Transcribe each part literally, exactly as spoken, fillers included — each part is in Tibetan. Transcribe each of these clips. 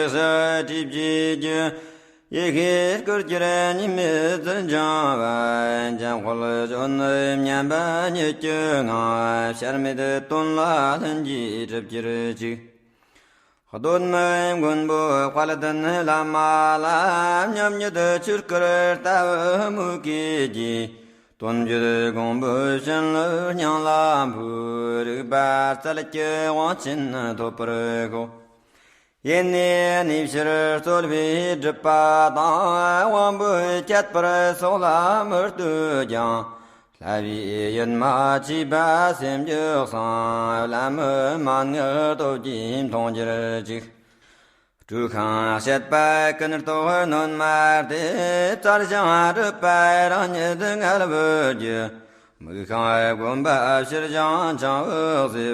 ཞབས་བྲིས་བགྱིས་ཀྱི། ཡེ་ཤེས་སྐུར་གྱུར་ཉི་མའི་རྩེར་འཕྱང་བ། འཇམ་དཔལ་གཞོན་ནུ་མཉམ་པ་ཉིད་ཀྱི་ངང་། བྱར་མེད་དོན་ལ་ལྷུན་གྱིས་གྲུབ་གྱུར་ཅིག། གདོད་མའི་མགོན་པོ་དཔལ་ལྡན་བླ་མ་ལ། མཉམ་ཉིད་ཆོས་སྐུར་ལྟ་བུ་མོས་གུས་ཀྱིས། དོན་བརྒྱུད་དགོངས་པའི་བྱིན་རླབས་སྙིང་ལ་འཕོས། རིག་པ་རྩལ་གྱི་དབང་ཆེན་ཐོབ་པར་ཤོག། ཡེ་ནས་ནུས་ཕྱིར་རྩོལ་བས་སྒྲུབ་པ་དང་། དབང་པོའི་ཁྱད་པར་སོགས་ལ་མི་ལྟོས་ཀྱང་། བསླབ་པའི་ཡུལ་མ་མཆིས་པ་སེམས་རྒྱུད་གསང་། བླ་མའི་མན་ངག་སྟོབས་ཀྱིས་མཐོང་གྱུར་ཅིག། སྤྲོས་ཤིང་བཤད་པ་ཀུན་རྟོག་གནོད་མ་བསྡད། བཙལ་ཞིང་སྒྲུབ་པ་རང་ཉིད་ངལ་བུ་རྒྱུ། མིག་ཤིང་བསྒོམ་པ་ཕྱིར་ཞིང་འཆིང་བའི་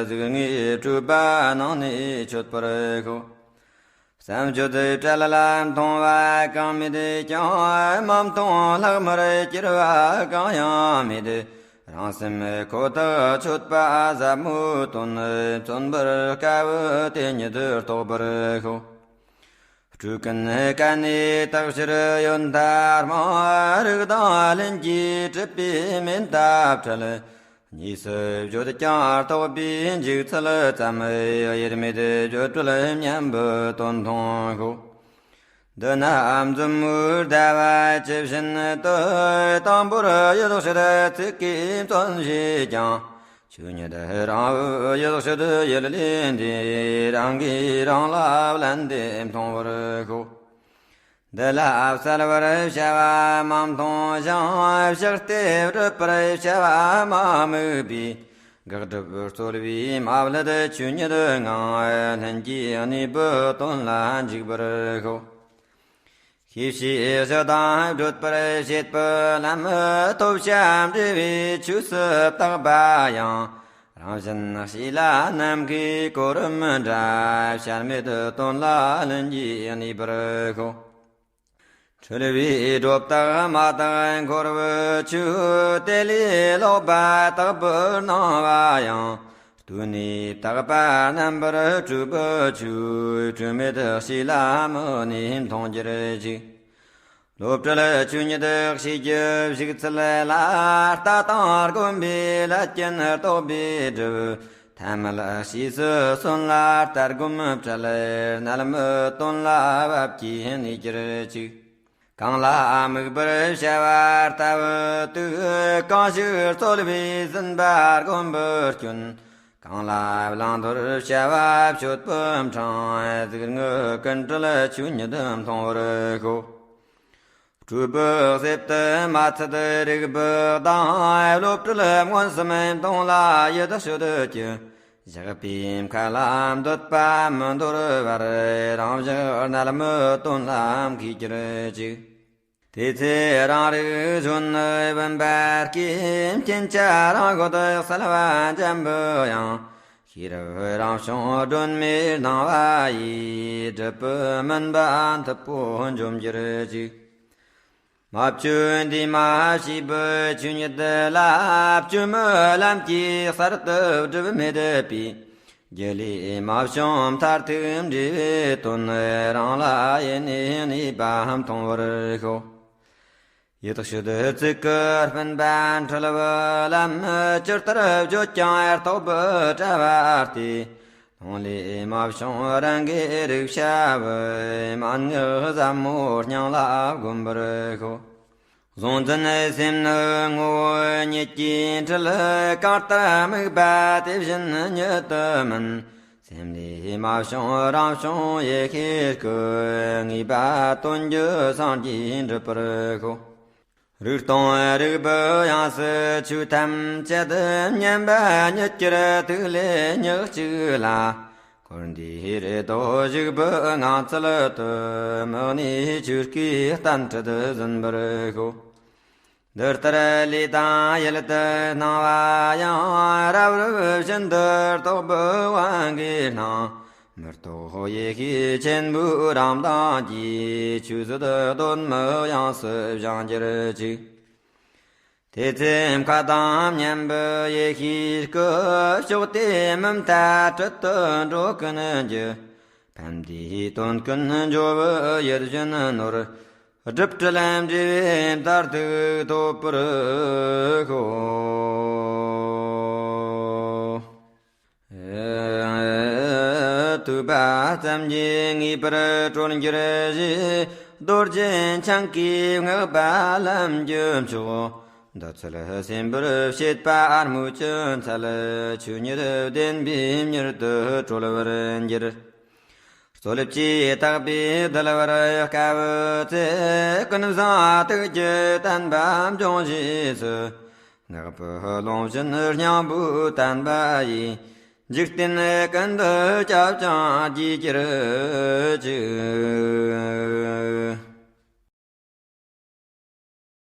གཟུགས། གཟུགས་ངོས་སྤྲོས་པ་ནང་ནས་མཆོད་པར་ཤོག། བསམ་བརྗོད་བྲལ་ལ་མཐོང་བ་གང་མེད་ཀྱང་། མ་མཐོང་ལྷག་མར་གྱུར་པ་གང་ཡང་མེད། རང་སེམས་ཁོ་ཐག་མཆོད་པ་ཟབ་མོའི་དོན། མཚོན་པར་དཀའ་བས་དེ་ཉིད་རྟོགས་པར་ཤོག། སྤྲོས་ཀུན་གན་ནས་དག་ཕྱིར་ཡོད་མཐའ་དམན། རིག་དང་ལྷན་སྐྱེས་གྲུབ་པའི་མེ་མཐའ་བྲལ། གཉིས་སུ་བརྗོད་ཀྱང་རྟོགས་པའི་འཇུག་ཚུལ་ཙམ། དབྱེར་མེད་བརྗོད་བྲལ་མཉམ་པའི་དོན་མཐོང་ཤོག། འདི་ན་མཛུབ་མོའི་ཟླ་བ་ཇི་བཞིན་དུ། དང་པོར་ཡུལ་ཕྱེད་ཚིག་གིས་མཚོན་བྱས་ཀྱང་། ཆོས་ཉིད་རང་བབས་ཡུལ་ཕྱེད་ཡུལ་ལས་འདས། རང་གིས་རང་ལ་བླན་ཏེ་མཐོང་བར་ཤོག། འདི་ལ་གསལ་བར་བྱ་བ་མ་མཐོང་ཞིང་། བཤགས་ཏེ་སྒྲུབ་པར་བྱ་བ་མ་དམིགས་པས། དགག་སྒྲུབ་རྩོལ་བས་མ་བསླད་ཆོས་ཉིད་ངང་། ལྷན་སྐྱེས་གནས་པའི་དོན་ལ་འཇུག་པར་ཤོག། ཤེས་བྱའི་གཞི་དང་བགྲོད་པར་བྱེད་པའི་ལམ། ཐོབ་བྱ་འབྲས་བུའི་ཆོས་སུ་བཏགས་པ་ཡང་། རང་བཞིན་གཤིས་ལ་ནམ་མཁའི་གོ་རིམ་འདྲ། བྱར་མེད་དོན་ལ་ལྷུན་གྱིས་གནས་པར་ཤོག། འཁྲུལ་པའི་སྒྲོ་བཏགས་མ་དག་འཁོར་བའི་ཆོས། དེ་ལས་ལོག་པ་བཏགས་པའི་སྣང་བ་ཡང་། ལྟོས་ནས་བཏགས་པ་རྣམ་པར་གྲོལ་བའི་ཆོས། སྤྲོས་མེད་གཤིས་ལ་མི་གནས་མཐོང་གྱུར་ཅིག། བློ་བྲལ་ཆོས་ཉིད་ཤེས་རྒྱུད་བཞུགས་ཚུལ་ལ། ལྟ་སྟངས་སྒོམ་པའི་བླ་རྒྱན་རྟོགས་པའི་སྒྲུབ། ཐ་མལ་ཕྱིས་སུ་སོན་ལ་ལྟ་སྒོམ་བྲལ། རྣལ་མའི་དོན་ལ་བབ་ཀྱིས་གནས་གྱུར་ཅིག། གང་ལ་དམིགས་པར་བྱ་བ་ལྟ་བུ་དུས། གང་ཞིག་རྩོལ་བས་ཟིན་པ་སྒོམ་པའི་སྐྱོན། གང་ལ་བླང་དོར་བྱ་བ་སྤྱོད་པའི་འཕྲང་། གཟུགས་ངོ་ཀུན་གྲོལ་ཆོས་ཉིད་མཐོང་བར་ཤོག། སྤྲོས་པའི་གསེབ་ཏུ་མ་ཚུད་རིག་པའི་གདངས། བློ་བྲལ་མངོན་སུམ་མཐོང་ལ་ཡིད་ཆོས་ཀྱི། བཞག་པའི་མཁའ་ལ་འདོད་པ་མི་འདོར་བར། རང་བཞག་རྣལ་མའི་དོན་ལ་མཁས་གྱུར་ཅིག། དེ་ཚེ་རང་རིག་གཞོན་ནུ་བུམ་པ་སྐྱེས། མཁྱེན་ཆ་རང་ཤོད་གསལ་བ་འཇམ་པོའི་དབྱངས། ཤེས་རབ་རང་བྱུང་སྒྲོན་མེའི་སྣང་བ་ཡིས། སྒྲིབ་པའི་མུན་པ་འཐིབས་པོ་འཇོམས་གྱུར་ཅིག། མ་བཅོས་འདུས་མ་བྱས་པའི་ཆོས་ཉིད་ལ། བཅོས་མའི་ལམ་གྱིས་གསར་དུ་སྒྲིབ་མེད་པའི། རྒྱུ་ལས་མ་བྱུང་མཐར་ཐུག་འབྲས་བུའི་དོན། རང་ལ་ཡེ་ནས་གནས་པ་མཐོང་བར་ཤོག། ཡིད་དཔྱོད་ཚིག་གི་སྤུན་པ་འཁྲུལ་པའི་ལམ། ཇི་ལྟར་བརྗོད་ཀྱང་རྟོག་པའི་དྲ་བ་སྟེ། ལྷུང་ལས་མ་བྱུང་རང་གི་རིག་བྱ་བའི། མན་ངག་ཟབ་མོ་སྙིང་ལ་བསྒོམ་པར་ཤོག། གཟུང་འཛིན་སེམས་ནི་ངོ་བོ་ཉིད་ཀྱིས་འཁྲུལ། གང་ལྟར་དམིགས་པ་དེ་བཞིན་ཉིད་དུ་མིན། སེམས་ལས་མ་བྱུང་རང་བྱུང་ཡེ་ཤེས་སྐུ། ངེས་པ་དོན་བརྒྱུད་སངས་རྒྱས་འགྲུབ་པར་ཤོག། རིག་སྟོང་རིག་པའི་དབྱིངས་སུ་ཆོས་ཐམས་ཅད། མཉམ་པ་ཉིད་ཀྱི་ཐིག་ལེ་ཉག་གཅིག་ལ། འཁོར་འདས་རེ་དོགས་ཞུགས་པའི་ངང་ཚུལ་དུ། མི་གནས་ཆོས་སྐུའི་གཏན་ཁྲིད་ཟིན་པར་ཤོག། འདི་ལྟར་ལུས་དང་ཡིད་དུ་སྣང་བ་ཡང་། རབ་རིབ་བཞིན་དུ་རྟོག་པའི་དབང་གིས་སྣང་། མི་རྟོག་ཡེ་ཤེས་ཆེན་པོའི་རང་མདངས་ཀྱིས། ཆོས་ཟད་གདོད་མའི་དབྱིངས་སུ་སྦྱང་གྱུར་ཅིག། དེ་ཚེ་མཁའ་དང་མཉམ་པའི་ཡེ་ཤེས་སྐུ། ཕྱོགས་དེའི་མུ་མཐའ་སྤྲུལ་དུ་འགྲོ་ཀུན་གྱི། ཁམས་བདེའི་དོན་ཀུན་འཇོ་བོ་ཡིད་བཞིན་ནོར། སྒྲིབ་བྲལ་འབྲས་བུའི་མཐར་ཐུག་ཐོབ་པར་ཤོག། ཐོས་པ་ཙམ་གྱིས་ངེས་པར་གྲོལ་འགྱུར་ཞེས། རྡོ་རྗེ་འཆང་གིས་བསྔགས་པ་ལམ་གྱི་མཆོག། འདི་ཚུལ་གསན་པར་བྱེད་པ་སྨོས་ཅི་འཚལ། ཆོས་ཉིད་བདེན་པས་མྱུར་དུ་གྲོལ་བར་འགྱུར། རྩོལ་བཅས་དག་པས་གདུལ་བར་དཀའ་བའི་ཚེ། ཀུན་བཟང་ཐུགས་ཀྱི་བསྟན་པ་འབྱུང་བཞིའི་ཚུལ། ངག་པོ་ལུང་བཞིན་སྙིང་པོའི་བསྟན་པ་ཡིས། འཇིག་རྟེན་ཀུན་ཏུ་སྐྱབས་ཀྱང་རྒྱས་གྱུར་ཅིག།